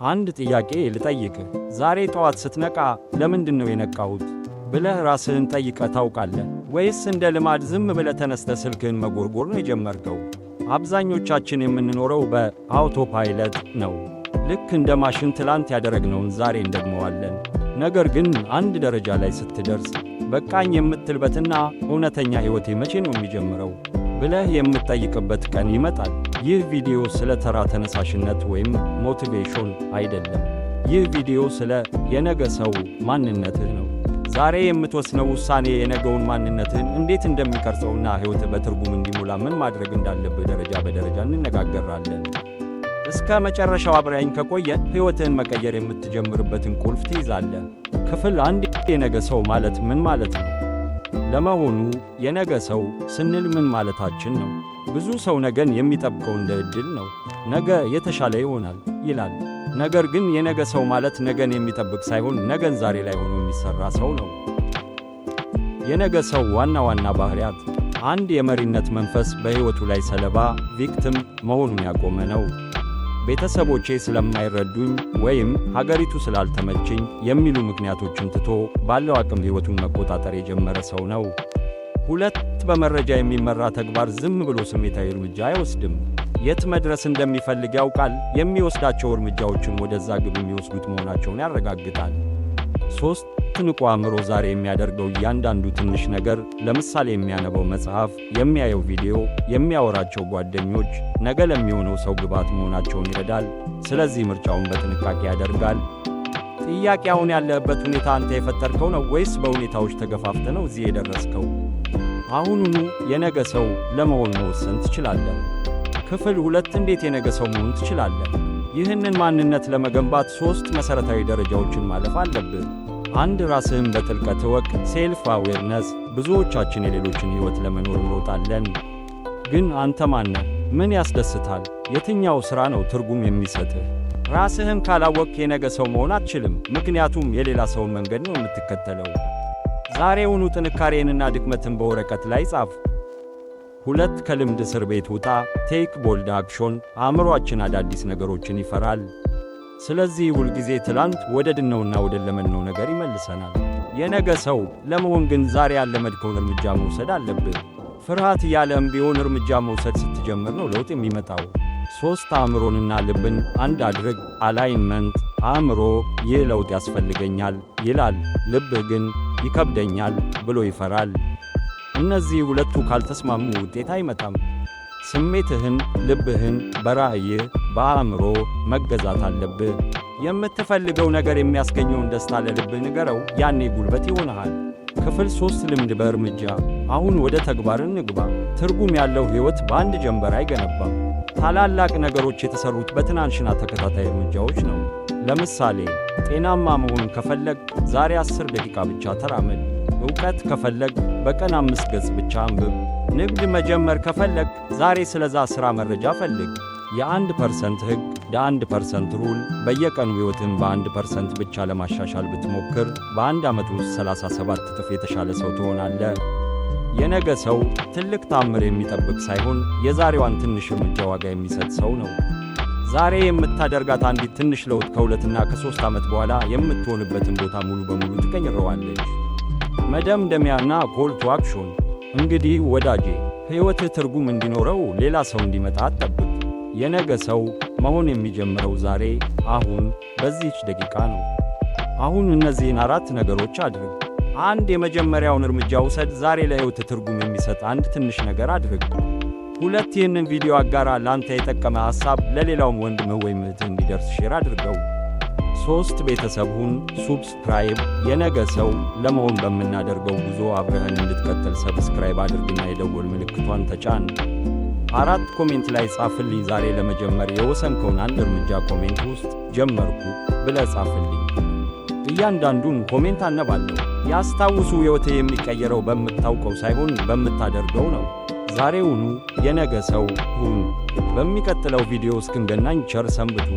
አንድ ጥያቄ ልጠይቅህ። ዛሬ ጠዋት ስትነቃ ለምንድን ነው የነቃሁት ብለህ ራስህን ጠይቀህ ታውቃለህ? ወይስ እንደ ልማድ ዝም ብለህ ተነስተህ ስልክህን መጎርጎር ነው የጀመርከው? አብዛኞቻችን የምንኖረው በ autopilot ነው። ልክ እንደ ማሽን ትላንት ያደረግነውን ዛሬ እንደግመዋለን። ነገር ግን አንድ ደረጃ ላይ ስትደርስ በቃኝ የምትልበትና እውነተኛ ሕይወቴ መቼ ነው የሚጀምረው ብለህ የምትጠይቅበት ቀን ይመጣል። ይህ ቪዲዮ ስለ ተራ ተነሳሽነት ወይም motivation አይደለም። ይህ ቪዲዮ ስለ የነገ ሰው ማንነትህ ነው። ዛሬ የምትወስነው ውሳኔ የነገውን ማንነትህን እንዴት እንደሚቀርጸውና ሕይወትህ በትርጉም እንዲሞላ ምን ማድረግ እንዳለብህ ደረጃ በደረጃ እንነጋገራለን። እስከ መጨረሻው አብረኸኝ ከቆየህ ሕይወትህን መቀየር የምትጀምርበትን ቁልፍ ትይዛለህ። ክፍል 1። የነገ ሰው ማለት ምን ማለት ነው? ለመሆኑ የነገ ሰው ስንል ምን ማለታችን ነው? ብዙ ሰው ነገን የሚጠብቀው እንደ ዕድል ነው። ነገ የተሻለ ይሆናል ይላል። ነገር ግን የነገ ሰው ማለት ነገን የሚጠብቅ ሳይሆን ነገን ዛሬ ላይ ሆኖ የሚሠራ ሰው ነው። የነገ ሰው ዋና ዋና ባህሪያት፦ አንድ፣ የመሪነት መንፈስ። በሕይወቱ ላይ ሰለባ victim መሆኑን ያቆመ ነው። ቤተሰቦቼ ስለማይረዱኝ ወይም ሀገሪቱ ስላልተመቸኝ የሚሉ ምክንያቶችን ትቶ ባለው አቅም ሕይወቱን መቆጣጠር የጀመረ ሰው ነው። ሁለት፣ በመረጃ የሚመራ ተግባር። ዝም ብሎ ስሜታዊ እርምጃ አይወስድም። የት መድረስ እንደሚፈልግ ያውቃል። የሚወስዳቸው እርምጃዎችም ወደዛ ግብ የሚወስዱት መሆናቸውን ያረጋግጣል። ሶስት፣ ንቁ አእምሮ። ዛሬ የሚያደርገው እያንዳንዱ ትንሽ ነገር፣ ለምሳሌ የሚያነበው መጽሐፍ፣ የሚያየው ቪዲዮ፣ የሚያወራቸው ጓደኞች፣ ነገ ለሚሆነው ሰው ግብዓት መሆናቸውን ይረዳል። ስለዚህ ምርጫውን በጥንቃቄ ያደርጋል። ጥያቄ፣ አሁን ያለህበት ሁኔታ አንተ የፈጠርከው ነው ወይስ በሁኔታዎች ተገፋፍተህ ነው እዚህ የደረስከው? አሁኑኑ የነገ ሰው ለመሆን መወሰን ትችላለህ። ክፍል 2። እንዴት የነገ ሰው መሆን ትችላለህ? ይህንን ማንነት ለመገንባት ሦስት መሠረታዊ ደረጃዎችን ማለፍ አለብህ። አንድ፣ ራስህን በጥልቀት እወቅ፣ self awareness። ብዙዎቻችን የሌሎችን ሕይወት ለመኖር እንሮጣለን። ግን አንተ ማነህ? ምን ያስደስትሃል? የትኛው ሥራ ነው ትርጉም የሚሰጥህ? ራስህን ካላወቅክ የነገ ሰው መሆን አትችልም፣ ምክንያቱም የሌላ ሰውን መንገድ ነው የምትከተለው። ዛሬውኑ ጥንካሬህንና ድክመትህን በወረቀት ላይ ጻፍ። ሁለት፣ ከልምድ እስር ቤት ውጣ። Take bold action። አእምሮአችን አዳዲስ ነገሮችን ይፈራል። ስለዚህ ሁልጊዜ ትላንት ወደድነውና ወደለመድነው ነገር ይመልሰናል። የነገ ሰው ለመሆን ግን ዛሬ ያለመድከውን እርምጃ መውሰድ አለብህ። ፍርሃት እያለም ቢሆን እርምጃ መውሰድ ስትጀምር ነው ለውጥ የሚመጣው። ሶስት፣ አእምሮንና ልብን አንድ አድርግ። Alignment። አእምሮ ይህ ለውጥ ያስፈልገኛል ይላል፣ ልብህ ግን ይከብደኛል ብሎ ይፈራል። እነዚህ ሁለቱ ካልተስማሙ ውጤት አይመጣም። ስሜትህን፣ ልብህን በራእይህ በአእምሮ መገዛት አለብህ። የምትፈልገው ነገር የሚያስገኘውን ደስታ ለልብህ ንገረው፣ ያኔ ጉልበት ይሆንሃል። ክፍል 3። ልምድ በእርምጃ። አሁን ወደ ተግባር እንግባ። ትርጉም ያለው ሕይወት በአንድ ጀንበር አይገነባም። ታላላቅ ነገሮች የተሠሩት በትናንሽና ተከታታይ እርምጃዎች ነው። ለምሳሌ ጤናማ መሆን ከፈለግክ ዛሬ 10 ደቂቃ ብቻ ተራመድ። እውቀት ከፈለግክ በቀን 5 ገጽ ብቻ አንብብ። ንግድ መጀመር ከፈለግክ ዛሬ ስለዛ ሥራ መረጃ ፈልግ። የ1% ሕግ፣ the 1% rule። በየቀኑ ሕይወትህን በ1% ብቻ ለማሻሻል ብትሞክር በአንድ ዓመት ውስጥ 37 እጥፍ የተሻለ ሰው ትሆናለህ። የነገ ሰው ትልቅ ታምር የሚጠብቅ ሳይሆን የዛሬዋን ትንሽ እርምጃ ዋጋ የሚሰጥ ሰው ነው። ዛሬ የምታደርጋት አንዲት ትንሽ ለውጥ ከ2ና ከ3 ዓመት በኋላ የምትሆንበትን ቦታ ሙሉ በሙሉ ትቀይረዋለች። መደምደሚያና call to action። እንግዲህ ወዳጄ፣ ሕይወትህ ትርጉም እንዲኖረው ሌላ ሰው እንዲመጣ አትጠብቅ። የነገ ሰው መሆን የሚጀምረው ዛሬ፣ አሁን፣ በዚህች ደቂቃ ነው። አሁን እነዚህን አራት ነገሮች አድርግ። አንድ፣ የመጀመሪያውን እርምጃ ውሰድ። ዛሬ ለሕይወትህ ትርጉም የሚሰጥ አንድ ትንሽ ነገር አድርግ። ሁለት፣ ይህንን ቪዲዮ አጋራ። ላንተ የጠቀመ ሐሳብ ለሌላውም ወንድምህ ወይም እህትህ እንዲደርስ share አድርገው። ሶስት፣ ቤተሰብ ሁን፣ subscribe። የነገ ሰው ለመሆን በምናደርገው ጉዞ አብረኸን እንድትቀጥል subscribe አድርግና የደወል ምልክቷን ተጫን። አራት፣ comment ላይ ጻፍልኝ። ዛሬ ለመጀመር የወሰንከውን አንድ እርምጃ comment ውስጥ ጀመርኩ ብለህ ጻፍልኝ። እያንዳንዱን comment አነባለሁ። ያስታውሱ፣ ሕይወትህ የሚቀየረው በምታውቀው ሳይሆን በምታደርገው ነው። ዛሬውኑ የነገ ሰው ሁን። በሚቀጥለው ቪዲዮ እስክንገናኝ ቸር ሰንብቱ።